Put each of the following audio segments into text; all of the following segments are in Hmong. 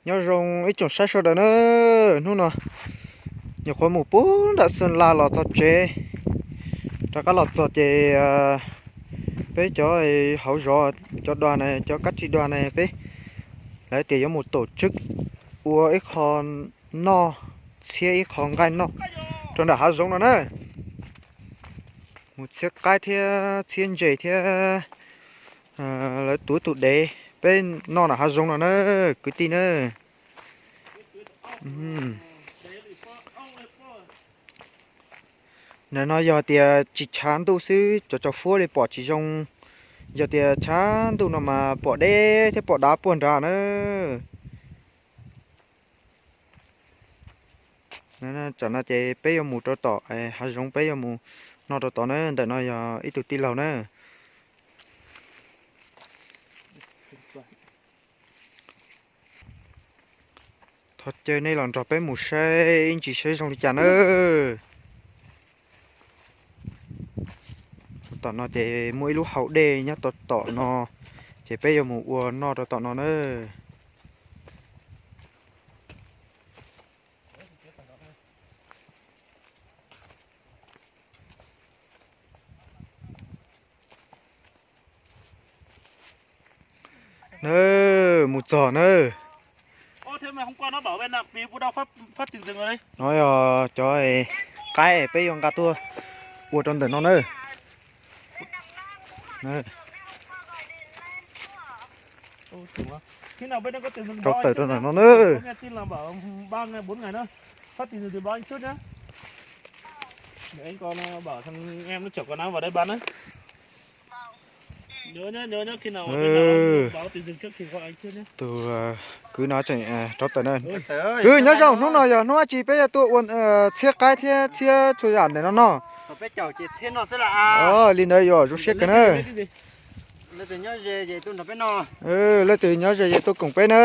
Nyob zoo ib tsoom saib sawv daws na, hnub no nyuam qhuav mus puag nram Xeem Las los txog tsev, rov qab los txog ces peb cov hauv zov, cov dua na, cov kab tsij dua na, peb lawv tias yuav mus tổ chức ua ib qho noj, txhiab ib qho nqaij noj rau nram hav zoov no na. Mus txhiab qaib thiab txhiab ntses thiab lawv tuav tus dev peb noj nram hav zoov no na, kwv tij na. Ntawm no yog tias tsis tshav ntuj xwb cov tsaus fuab li pom tsis zoo, yog tias tshav ntuj no mas pom deb thiab pom dav puag nrad na. Tsam no ces peb yuav mus rau tom hav zoov, peb yuav mus noj rau tod na. Ntawm no yog ib tug tij laug na. Thov caw nej los nrog peb mus saib ib ntsis saib zoo li cas na. Tom no ces muaj ib lub hau dej nyob tom tom no, ces peb yuav mus ua noj rau tom no na. Na, mus txog na. No yog cov qaib peb yuav nqa tuaj ua rau ntawm no na. Rau tawm rau ntawm no na. Tus kwv no tseem rau tawm na. Kwv nyob zoo, hnub no yog hnub dab tsi peb yuav tuaj ua txhiab qaib thiab txhiab txhua yam ntawm no no? Li ntawd yuav zoo siab kawg na. Leej twg nyob ze ces tuaj koom peb na.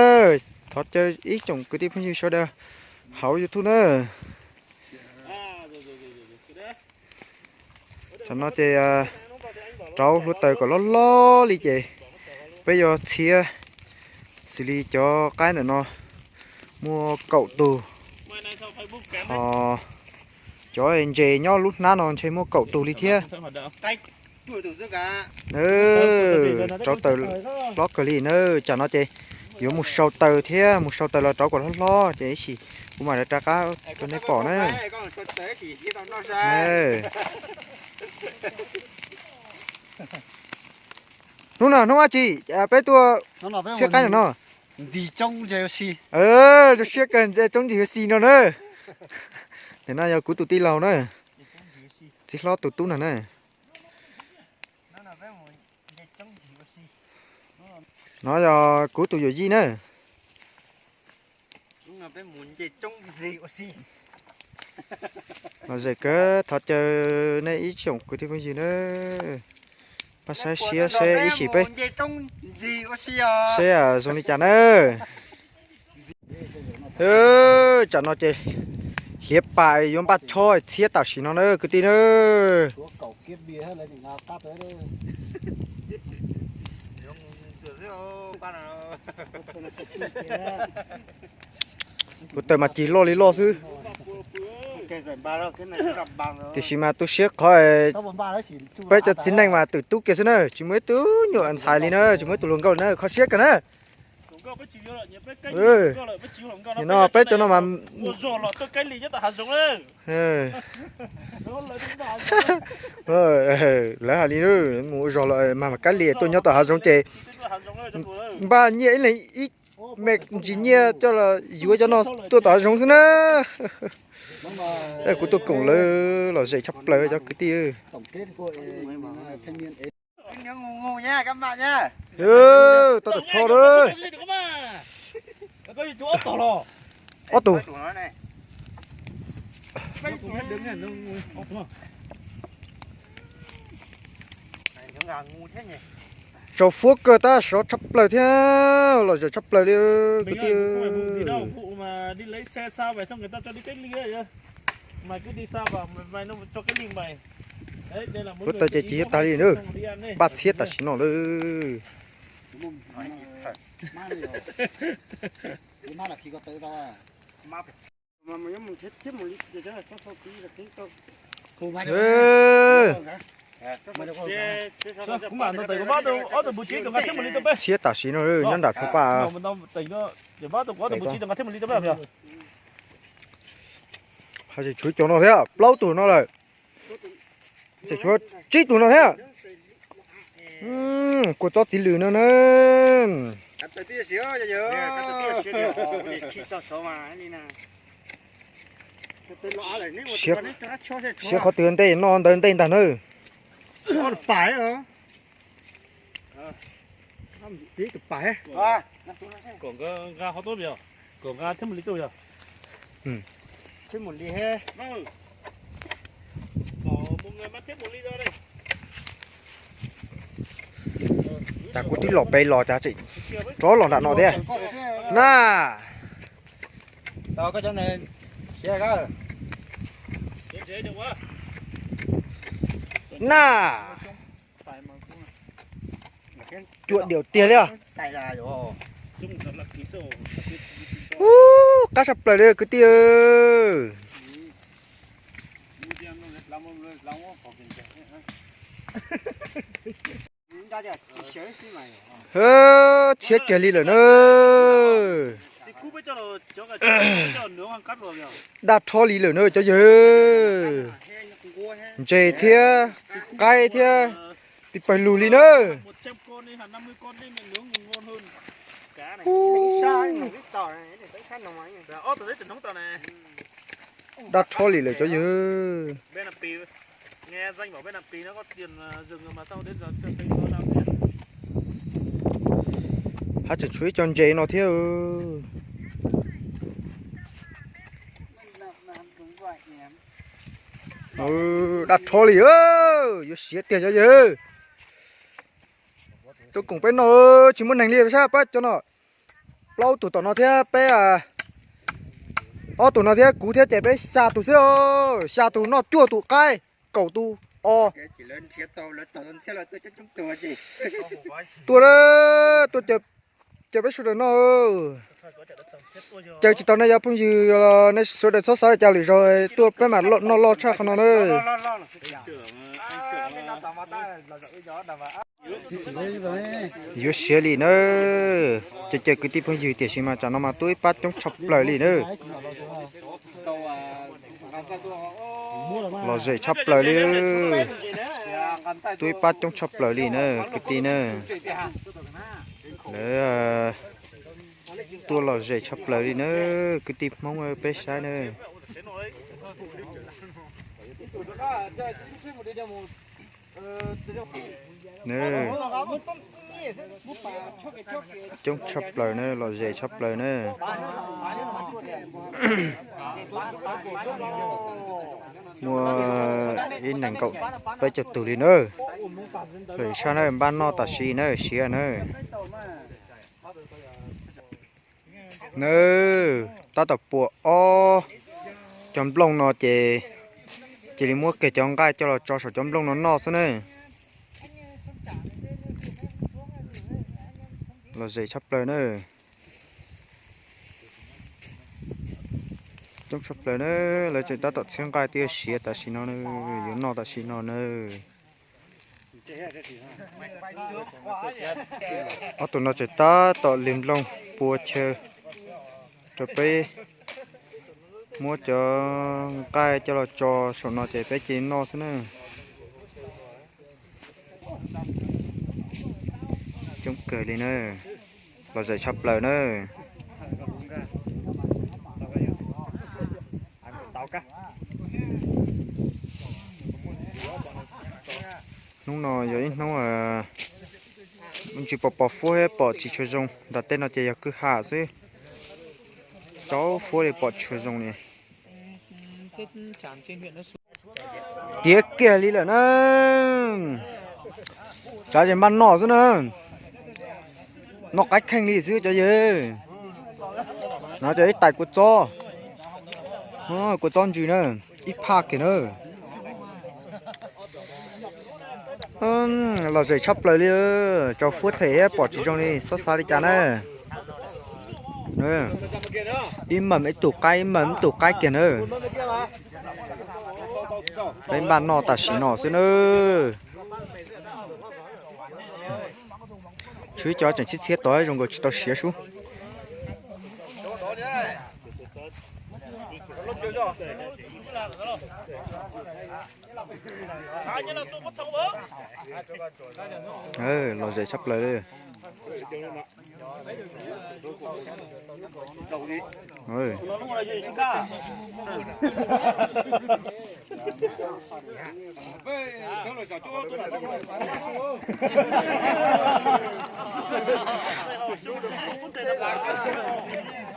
Thov caw ib tsoom kwv tij phooj ywg sawv daws hauv YouTube na. Tam no ces rauv hluav taws kom loj loj li ces peb yuav txhiab xws li cov qaib ntawm no muaj kaum tug, ho cov ntses nyob lub hnab no ntshe muaj kaum tug li thiab. Rauv taws hlob kawg li na. Tam no ces yuav mus sau taws thiab, mus sau taws los rauv kom hlob hlob ces ib sim kuv mam li rov qab rau nej pom na. Hnub no hnub dab tsi peb tuaj txhiab qaib no no? Zoo siab kawg, ntses tsoob ntsis ua si no na. Nim no yog kuv tus tij laug na, txiv hlob tus tub no na. No yog kuv tus yawm yij na. Lom zem kawg, thov caw nej ib tsoom kwv tij phooj ywg na, pab saib siab seb ib sim peb seb zoo li cas na. Tam no ces hiav pas yuav npaj chob txhiab tam sim no na kwv tij na. Kuv taws mas cig loj li loj xwb. Tiam sis mas tu siab qhov peb cov txiv neej mas twm tub kiag xwb na, tsis muaj ib tug nyuam ntxhais li na, tsis muaj ib tug hluas nkauj li na, kho siab kawg na. Nim no peb cov no mas lawv hais li mus ua zog los mas mam kab li tuaj nyob tom hav zoov ces npaj nyiaj ib leeg ib me ntsis nyiaj coj los yuav cov no tuaj tom hav zoov xwb na. Kuv tuaj koom lawv lom zem tshaj plaws cov kwv tij. Tau tau tsho lawm. Ob tug. Tsaus fuab kawg tab sov tshaj plaws thiab lom zem tshaj plaws li kwv tij. Lub taw ces tsis yuav tag li na, npaj txhiab tam sim no lawm. Thiab tam sim no nyob nram tshuav paj. Hais tias tshuav cov no thiab, plaub tug no lawm. Ces tshuav tsib tug no thiab. Kua txob txiv lws no na. Siav qhov twg ntej no ntawd ntej ntag na. Cas kuv twb los pem los cas tseem rov los nram no thiab na. Na, cuam diam tiag li. Ub, qab tshaj plaws li kwv tij. Txhiab kiag li lawm na. Daj rho li lawm na cov yawg. Ntses thiab qaib thiab, tib pawg lug li na. Daj rho li lawm cov yawg. Haj tseem tshuav ib co ntses no thiab. Daj rho li, yuav siav tiag cov yawg. Tuaj koom peb noj, tsis muaj neeg li sab pab cov no. Plaub tug tom no thiab peb, ob tug no thiab kuv thiab ces peb xya tug xwb. Xya tug noj cuaj tus qaib, kaum tus os. Tuaj, tuaj caw peb sawv daws noj. Caw tsis tau nej cov phooj ywg, nej sawv daws txhob xav li cas lwm zaus tuaj peb mam noj loj tshaj qhov no na. Yuav siav li na, caw caw kwv tij phooj ywg tiam sis mas tsam no mas tuaj ib pab coob tshaj plaws li na. Lom zem tshaj plaws li. Tuaj ib pab coob tshaj plaws li na kwv tij na. Lawv tuaj lom zem tshaj plaws li na, kwv tij Hmoob peb saib na. Coob tshaj plaws na, lom zem tshaj plaws na. Muaj ib nees nkaum peb caug tug li na. Lom zem tshaj na, npaj noj tam sim na, siav na. Nawb, tab tom puas ob cov nplooj no ces cia li muab kiag cov nqaij coj los tso saum cov nplooj no noj xwb na. Lom zem tshaj plaws na. Coob tshaj plaws na, lawv tseem tab tom txhiab nqaij twb yuav siav tam sim no na, yuav noj tam sim no na. Ob tug no tseem tab tom lig nplooj pua chaw rau peb muab cov nqaij coj los tso saum no ces peb cia li noj xwb na. Coob kawg li na, lom zem tshaj plaws na. Hnub no yog ib hnub ntsis pom pom fuab thiab pom tsis tshua zoo, nram tej no ces yog kwj ha xwb. Tsaus fuab li pom tsis tshua zoo li. Tiav kiag li lawm na. Tsav ces npaj noj xwb na. Noj qaib kheej li xwb cov yawg. No cov ib tais kua txob, kua txob ntsws na, ib phaj kiag na. Lom zem tshaj plaws li, tsaus fuab them pom tsis zoo li, txhob xav li cas na. Ib mam ib tug qaib, ib mam ib tug qaib kiag na. Peb npaj noj tam sim no xwb na. Tshuav ib co tseem txhiab txhiab tod zoo nkaus tsis tau siav sub. Lom zem tshaj plaws li.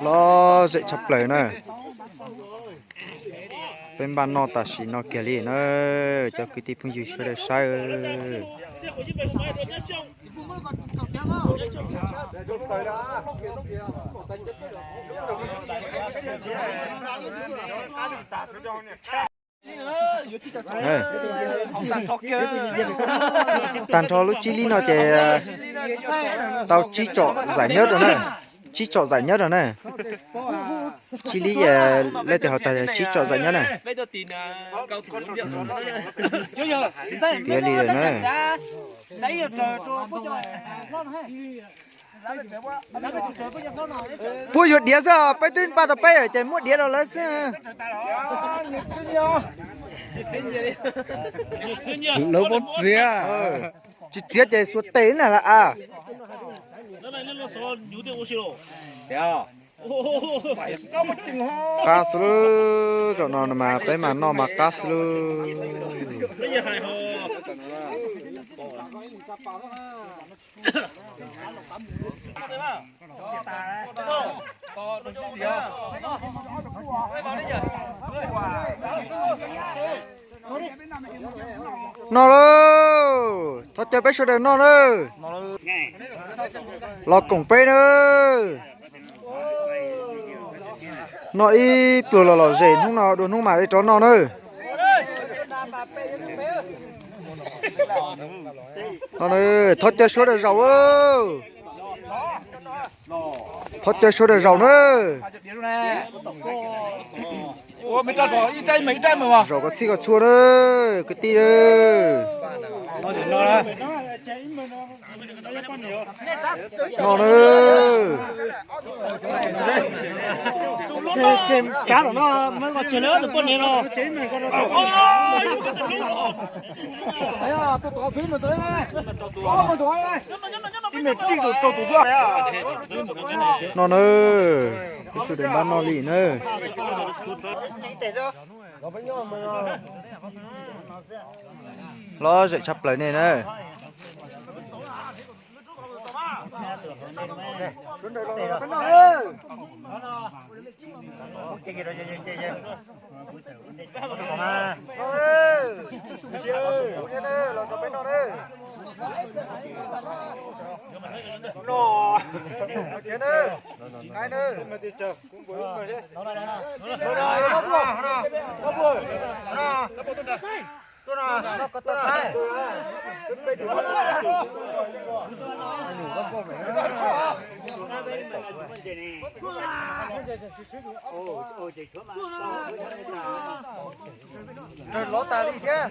Lom zem tshaj plaws na. Peb npaj noj tam sim no kiag li na, cov kwv tij phooj ywg sawv daws saib. Tag nrho lub tsib lib no ces tau tsib tsom zais nyab rau na, tsib tsom zais nyab rau na. Tsib lib, leej twg hauv tag tsib tsom zais nyab na. Tiav li lawm na. Puab yuav diav xwb, peb twb npaj tau peb lawm ces muab diav rau lawv xwb. Lawv muab txiav, tsis txiav ces xuas tes na lawm a. Qab xwb lub, zaum no mas peb mas noj mas qab xwb lub. Noj lauj, thov caw peb sawv daws noj nawb. Los koom peb nawb. Noj ib pluag los lom zem, hnub no dua hnub mam li rov noj nawb. Noj nawb, thov caw sawv daws zaum. Thov caw sawv daws zaum nawb. Zaum kom txhij kom txhua nawb kwv tij. Noj nawb. Noj nawb, peb sawv daws npaj noj li nawb. Lom zem tshaj plaws nej na. Lov tas li thiab.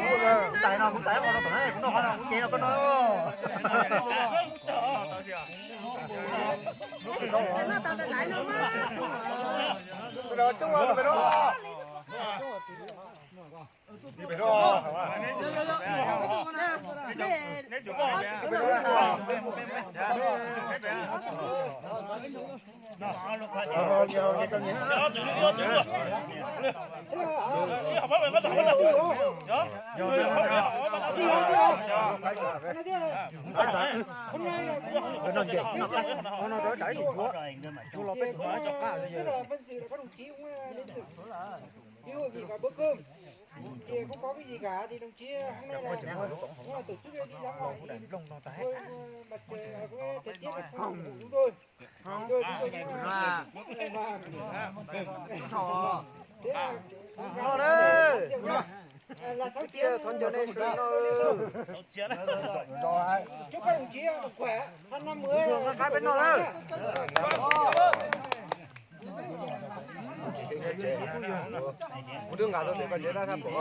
Kuv tais no, kuv tais qhov no tom na, kuv noj qhov no, kuv ces no koj noj. Ces không có cái gì cả thì đồng chí hôm nay là cũng là tổ chức đi ra ngoài thì hơi, ờ, mặt trời, ờ, cũng thời tiết nó không ủng hộ chúng tôi. Thì tôi, chúng tôi cũng, ờ, No na. Thov nco nej sawv no. Zuag qab peb no na. Kuv twb nqa tau tias koj tsev tab thaj pom koj.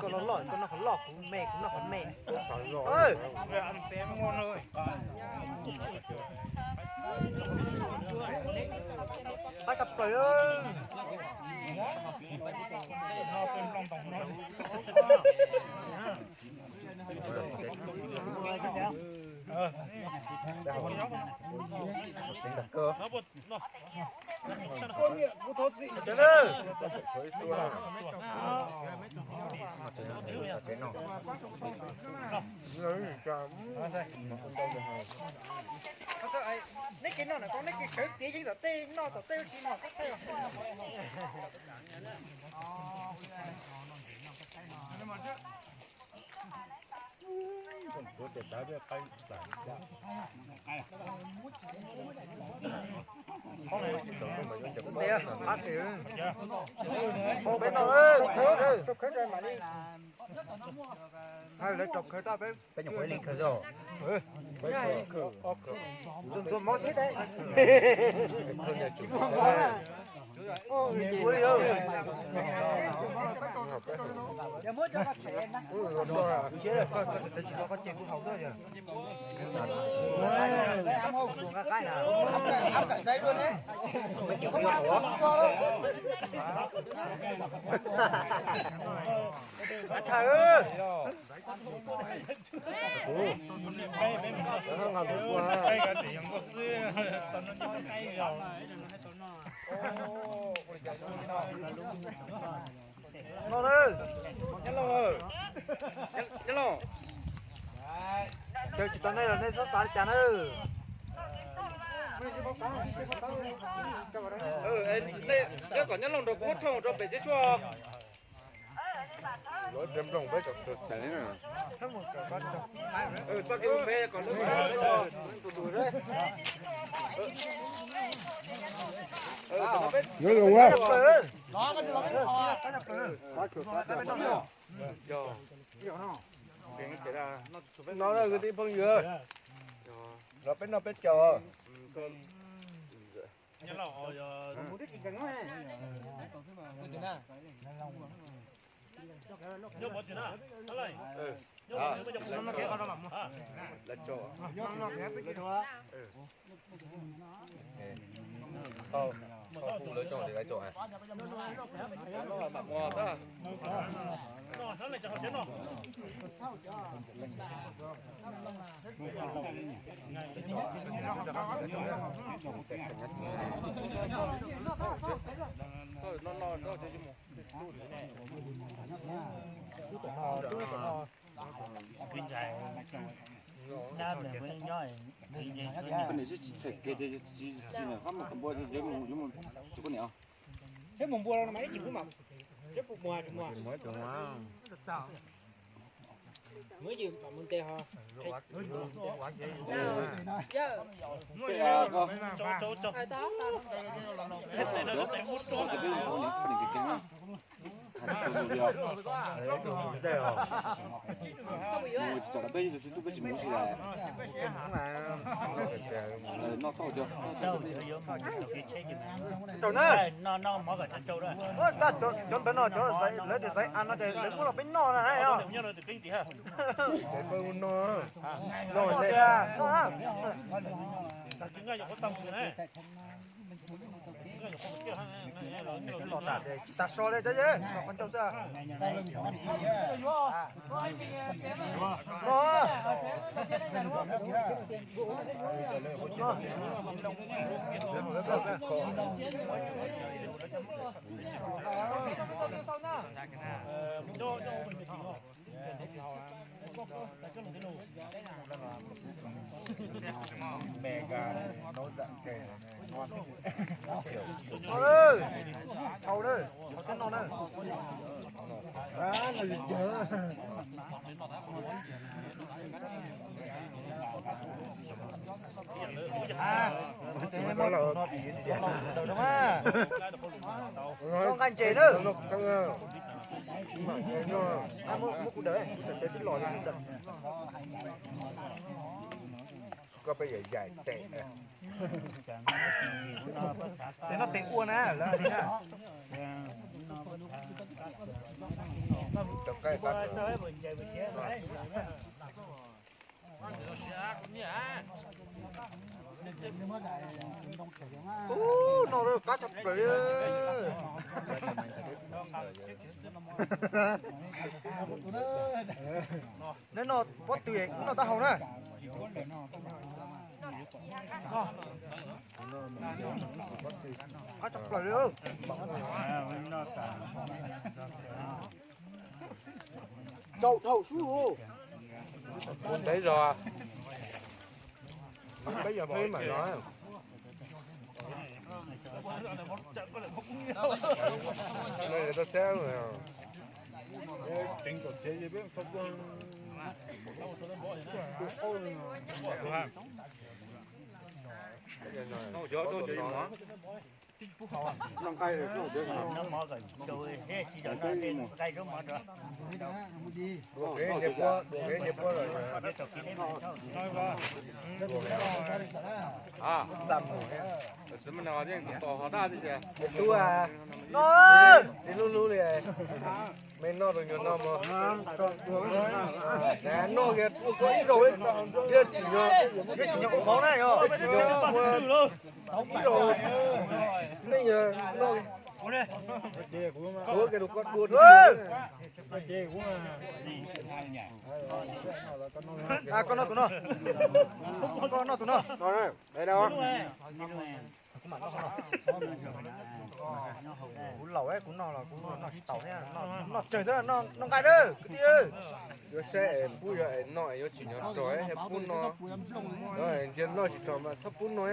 Koj noj loj, koj noj qhov loj, kuv me, kuv noj qhov me. Pab tshaj plaws. Neb kev noj na, koj neb kev sawv kev yeej tom tej noj tom tej ua si no. Peb no, lawv rau khawv tau peb. Peb nyuam qhuav ib leeg khawv zog. Ntxuag ntxuag mob thiab dab. No na, Nyob Looj, caw tsis tau nej los nej txhob xav li cas na. Neb kom Nyob Looj nrog kuv muab thooj rau pem tsev tshuaj. No kwv tij phooj ywg, los peb noj peb caug. Seb mus npua los mas ib chim kuv mam seb puas muag tsis muag. Muab ib chim mam mus ntes ho. Cov ntawd no, lawv tias xaiv a no ces lawv muab los peb noj na. Tag so li cov yej, qhov ncauj xwb. Mega nấu dặn kèm. Thau na, thau thiab no na. Nqa ntses na. Muab kuv daws, kuv daws twb los li kuv daws. Koj peb yam yaim tes. Ces no tes ua na, lawv hais li na. Ub, no lawm qab tshaj plaws li. Neb noj pob tw, kuv noj taub hau na. Qab tshaj plaws li. Tsaus dhau sub. Ua ntev zog. Peb yog peb mam no. Tseev kom tsev peb Txiv lub lub li. Me noj rau nyuag noj mog. Noj kiag ua koj ib zaug, yog tsim nyog, yog tsim nyog ua qhov na yog, tsim nyog ua ib zaug, nej yog noj, ua kiag rau koj dua. Koj noj tus no, koj noj tus no. Kuv laus, kuv noj los kuv noj tsis taus thiab, noj tsawg xwb, noj nqaij na kwv tij. Yuav saib es pub yog es noj es yuav tsim nyog rog thiab pub no, ntsia noj tsis rog mas txhob pub no.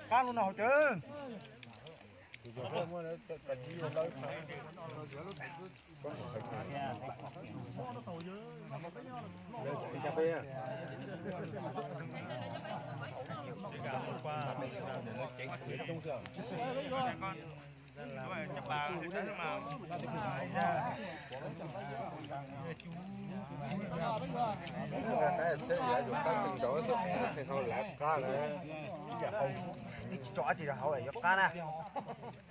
Qab lub no hauv tsev. Tsis tso dab tsi rau hauv, yuav qab na.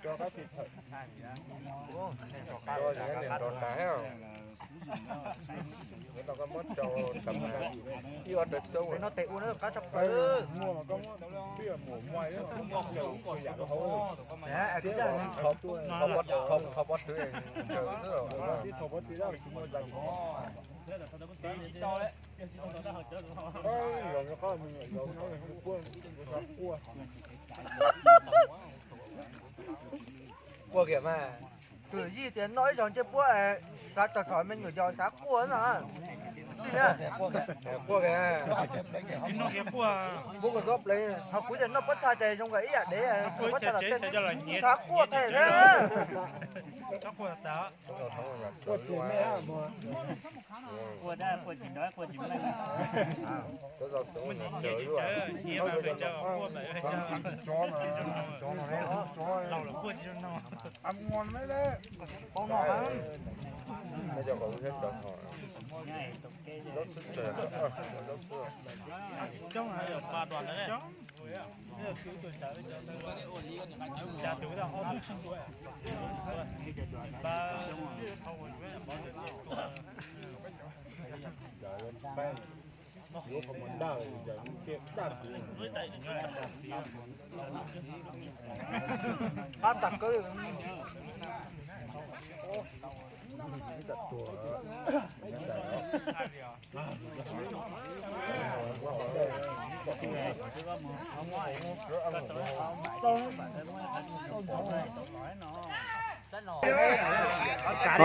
Nrog tas, ib ob tawv txoob no tes ua na qab tshaj plaws. Thov pob tw. Quaj kiag mas. Kwv Yij tias noj ib zaug ncej puab, xav txog thaum me nyuam yaus xav quaj no. Quaj kiag. Muab koj txob pleev. Ho kuv tias noj pob txha ces zoo nkaus ib yam dev, pob txha los tej xav quaj thiab. No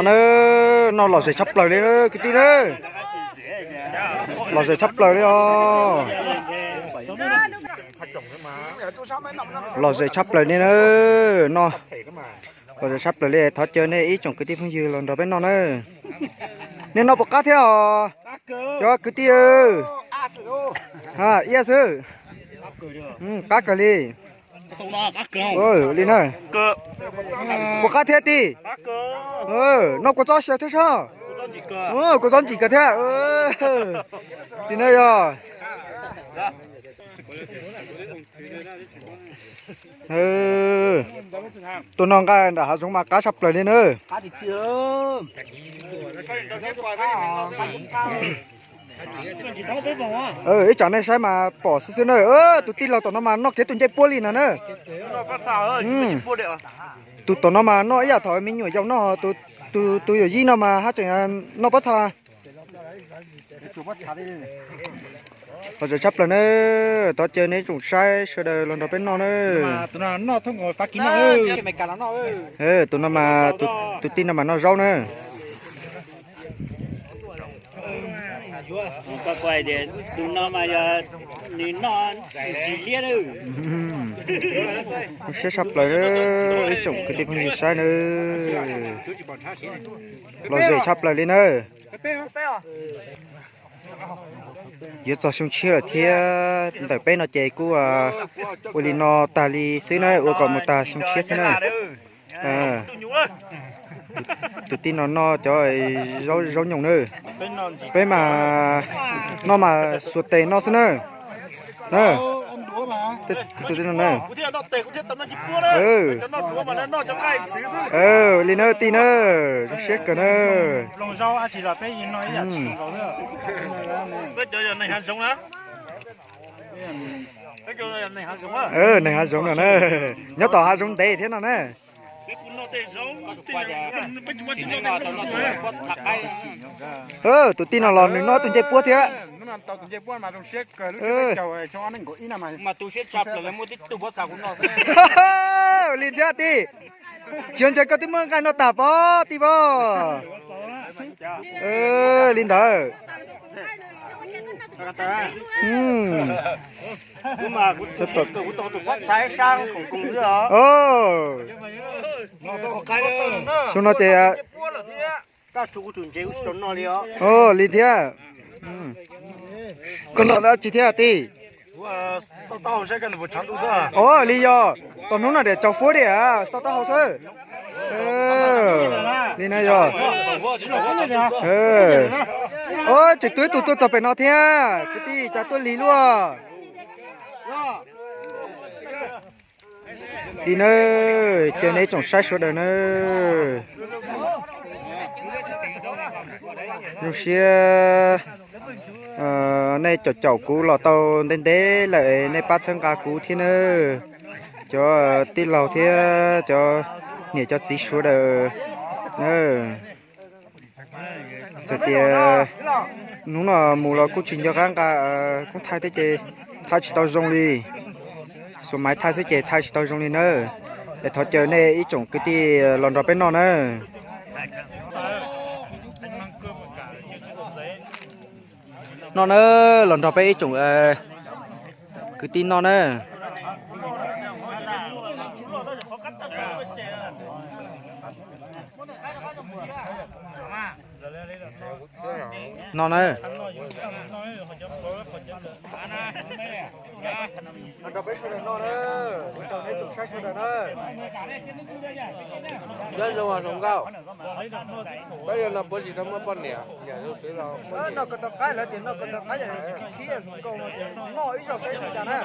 na, no lom zem tshaj plaws li na kwv tij na. Lom zem tshaj plaws li os. Lom zem tshaj plaws li na. No lom zem tshaj plaws li, thov caw nej ib tsoom kwv tij phooj ywg los nrog peb noj na. Nej noj puas qab thiab os cov kwv tij? Ib xwb. Qab kawg li. Li na. Puas qab thiab tij? Noj kua txob xyaw thiab sab. Kua txob ntsim kawg thiab. Li na yog. Tuaj noj nqaij nram hav zoov mas qab tshaj plaws li na. Ib tsam nej saib mas pom xwb xwb na. Tus tij laug tom no mas noj kiag tus ncej puab li no na. Tus tom no mas noj ib yam thaum me nyuam yaus noj, tus yawm yij no mas haj tseem noj pob txha. Lom zem tshaj plaws na, thov caw nej tsoom saib sawv daws los nrog peb noj na. Tus no mas, tus tij no mas noj zaub na. Siab tshaj plaws, ib tsoom kwv tij phooj ywg saib na. Lom zem tshaj plaws li na. Yuav txog xyoo tshiab lawm thiab, ntawm peb no ces kuj ua li no tag li xwb na, ua kom mus tag xyoo tshiab xwb na. Tus tij no noj cov zaub nyoos na. Peb mas noj mas xuas tes noj xwb na. Li na tij na, zoo siab kawg na. Neeg hav zoov no na, nyob tom hav zoov ntev thiab no na. Tus tij no los nws noj tus ncej puab thiab. Li thiab tij, tsis yog ntshai koj twb muab nqaij noj tag pob tij pob. Li ntawd. Xyoo no ces li thiab. Koj noj dab tsi thiab tij? Li yog, tau hnub no diam tsaus fuab diam xauj taub hau xwb. Li no yog. Tseem tuaj ib tug tuaj txog pem no thiab, kwv tij cas tuaj lig luaj. Li na, caw nej tsoom saib sawv daws na. Zoo siab nej caum caum kuv los tau ntev ntev lawm, nej pab txhawb nqa kuv thiab na. Cov tij laug thiab cov niam cov txiv sawv daws na. Txawm tias hnub no mus los kuj tsis nco qab nqa koob thaij thiab ces thaij tsis tau zoo li. Xuas maiv thaij xwb ces thaij tsis tau zoo li na. Es thov caw nej ib tsoom kwv tij los nrog peb noj na. Noj na, los nrog peb ib tsoom kwv tij noj na. No na. Nyob zoo hluas nkauj, peb yuav no puav tsis tau muaj poj niam, yam tus twg los noj ko taw qaib, lawv tias noj ko taw qaib yam khib hluas nkauj no ces noj ib zaug saib zoo cas na.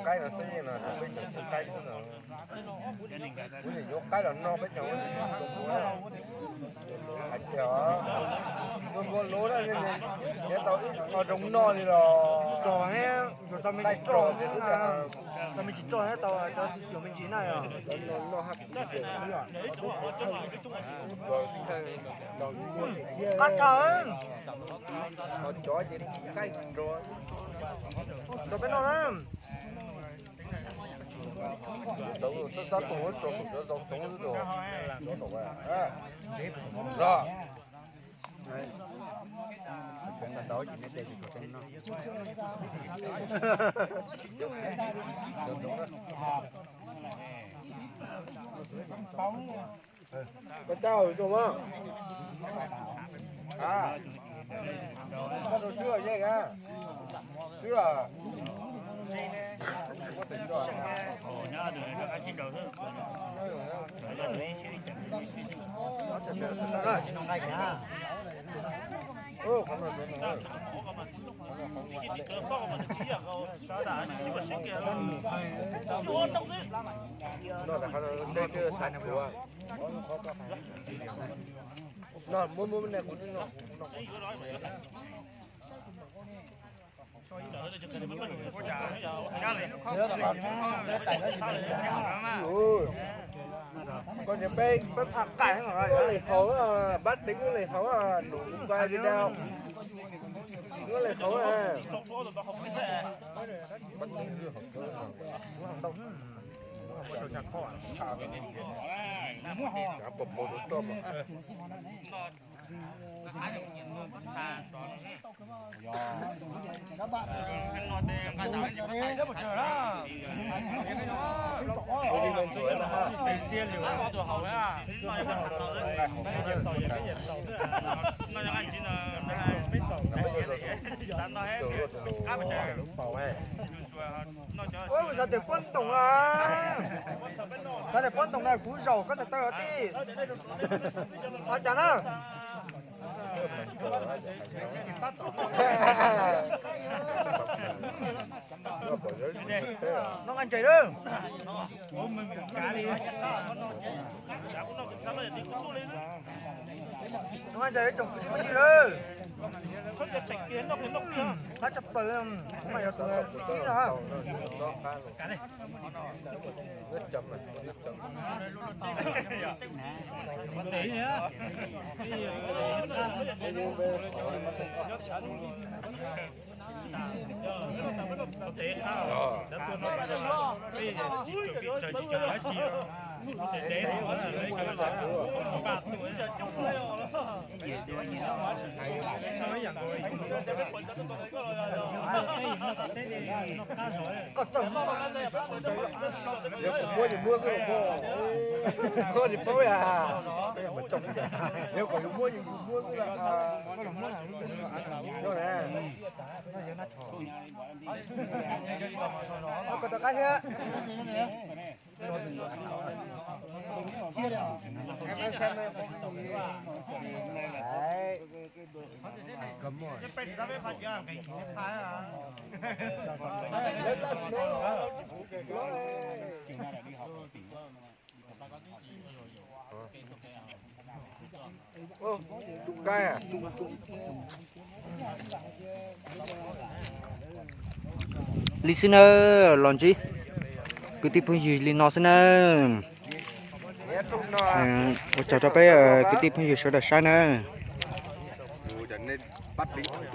Qaib no xwb no, peb tseem qaib xwb no. Kuv tseem yuav qaib los noj peb tseem hais tias npua luv na, nyob tau ib qho zoo noj li los tau me ntsis roj thiab tau cov xyuam me ntsis na yog. Qab tshaj. Rau peb noj na. Koj cab zoo mas. Koj rau swb yeej a. Swb a. No, muab muab ne kuv no. Koj peb, peb pha qais, muab leej haus, pab teev muab leej haus, lus kuv nqa video, muab leej haus. Xav tias puab ntoos, xav tias puab ntoos na kuv zaum koj tawm tawm tij. Xav cas na? Noj nqaij ntses lawm. Noj nqaij ntses tsoom kwv tij phooj ywg lawm. Qab tshaj plaws, kuv mas yog tus ib no. Yog kuv muab yus muab xwb los koj tsis paub yam. Yog kom yus muab yus muab xwb los. Koj rov qab thiab. Li xwb nawb los ntsib kwv tij phooj ywg li no xwb nawb. Ua tsaug rau peb kwv tij phooj ywg sawv daws saib nawb.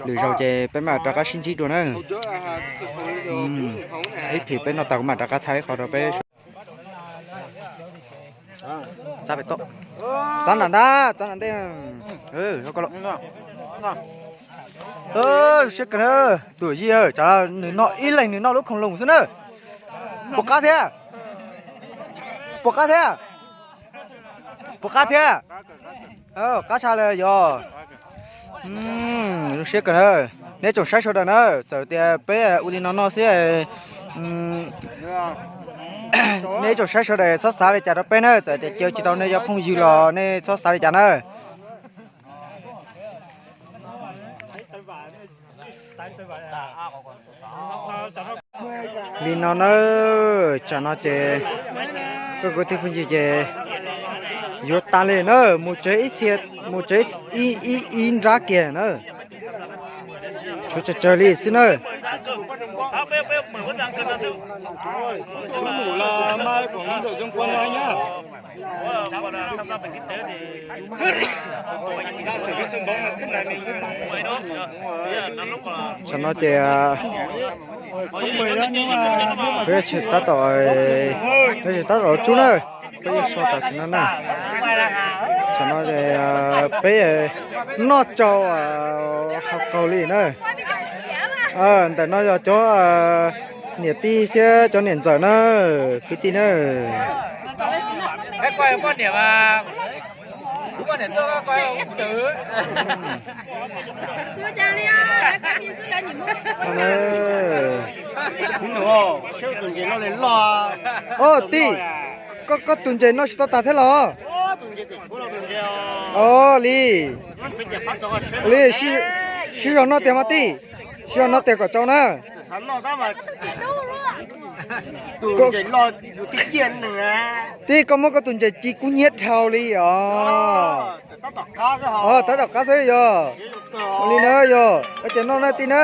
Lwm zaus ces peb mam rov qab sib ntsib dua nawb. Ib pliag peb noj tas kuv mam rov qab thaij ib qho rau peb. Txav nram ntab, txav nram ntej. Zoo siab kawg na. Tus yij, tsam nws noj ib leeg nws noj lub khoom loos xwb na. Puas qab thiab? Puas qab thiab? Puas qab thiab? Qab tshaj li yog. Zoo siab kawg na. Neb tsoom saib sawv daws na, txawm tias peb ua li no no xwb, neb tsoom saib sawv daws txhob xav li cas rau peb na, txawm tias caw tsis tau nej cov phooj ywg los nej txhob xav li cas na. Li no na, tsam no ces peb kwv tij phooj ywg ces yuav tas li na, mus tsev ib txhia, mus tsev ib ib nrab kiag na. Tshuav tsawg tsawg li xwb na. Tsam no ces peb tseem tab tom, peb tseem tab tom tsub na, peb yuav so tam sim no na. Tsam no peb noj tsau haus qaug li na. Ntawm no yog cov niam tij thiab cov niam ntxawm na, kwv tij na. Oj tij, koj tus ntses noj tsis tau tas thiab los? Oj li, li, sib zog noj tiag mas tij, sib zog noj tiag kom tsau na. Tij, koj muab koj tus ntses ci kub hnyiab dhau li os. Tab tom qab xwb yog. Li na yog, ua cas noj na tij na.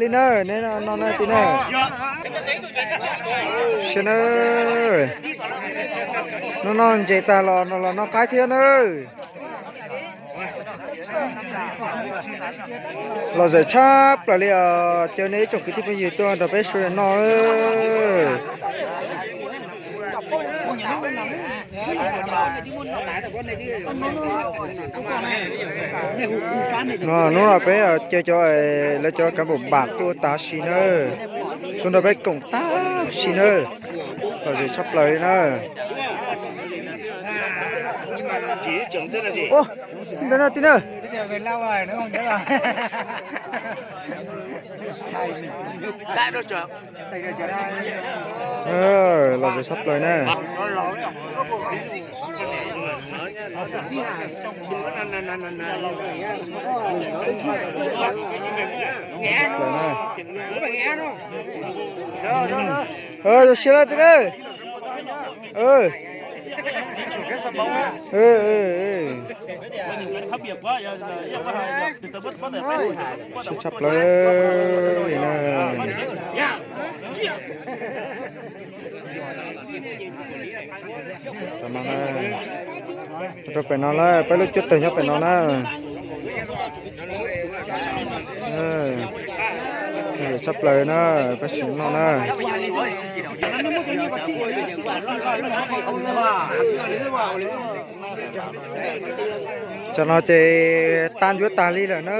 Li na, noj na tij na. Sia na, noj noj ntses tag los los noj qaib thiab na. Lom zem tshaj plaws li os, caw nej ib tsoom kwv tij phooj ywg tuaj nrog peb sawv daws noj. Hnub no peb caw cov, lawv cov kav npam npam tuaj tas sis na, tuaj nrog peb koom tas sis na, lom zem tshaj plaws li na. Ua, sib ntawd na tij na. Lom zem tshaj plaws na. Zoo siab lawm tij na. Siab tshaj plaws li na. Rau pem no lawm, peb lub cuab tawg nyob pem no na. Tshaj plaws na, peb sim noj na. Tsam no ces tag ncuav tag li lawm na.